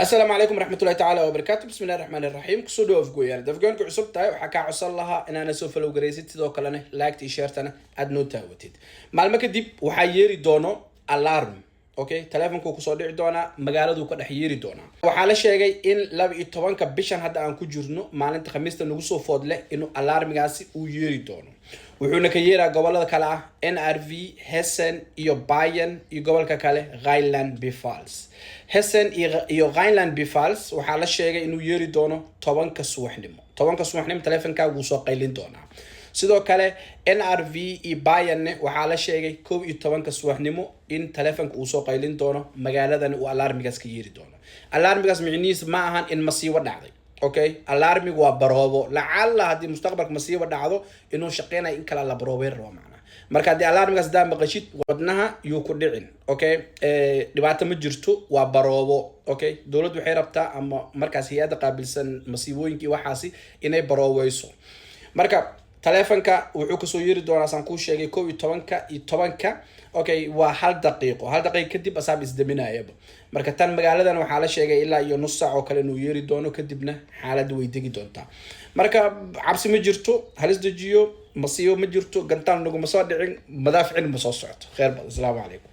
Asalaamu calaykum waraxmatullahi tacaala wabarakaatu. Bismillahi raxmaani raxiim. Kusoo dhawo Afgooyaan. Afgoonka cusub tahay, waxaa kaa codsan lahaa inaana soo follow garaysid, sidoo kalena like-ta iyo share-tana aada noo taawatid. Maalmo kadib waxaa yeeri doono alarm, okay? Telefonkuu kusoo dhici doonaa, magaaladuu ka dhex yeeri doonaa. Waxaa la sheegay in 12-ka bishan hadda aan ku jirno, maalinta Khamiista nagu soo food leh, inuu alarmigaasi uu yeeri doono. Wuxuuna ka yeeraa gobolada kale ah NRW, Hessen iyo Bayern iyo gobolka kale Rheinland Pfalz. Hessen iyo Rheinland Pfalz waxaa la sheegay inuu yeeri doono 10-ka subaxnimo. 10-ka subaxnimo telefonkaaga wuu soo qaylin doonaa. Sidoo kale NRW iyo Bayernne waxaa la sheegay 11-ka subaxnimo in telefonka uu soo qaylin doono, magaaladan uu alarmigaas ka yeeri doono. Alarmigaas micnihiis ma ahan in masiibo dhacday, okay? Alarmigu waa baroobo, lacala haddii mustaqbalka masiibo dhacdo inuu shaqeynayo in kale la baroobeyn rabo macnaha. Marka haddii alarmigaas hadaa maqashid, wadnaha yuu ku dhicin, okay? Dhibaato ma jirto, waa baroobo, okay? Dowladdu waxay rabtaa ama markaas hay-adda qaabilsan masiibooyinkii waxaasi inay barooweyso. Marka taleefonka wuxuu kasoo yeeri doonaa, saan kuu sheegay, 11-ka iyo 10-ka, okay? Waa hal daqiiqo, hal daqiiqo kadib asaab isdaminayaba. Marka tan magaaladan waxaa la sheegay ilaa iyo nus saac oo kale inuu yeeri doono, kadibna xaaladda way degi doontaa. Marka cabsi ma jirto, halis dejiyo, masiibo ma jirto, gantaal naguma soo dhicin, madaaficin ma soo socoto. Kheyr badan, asalaamu calaykum.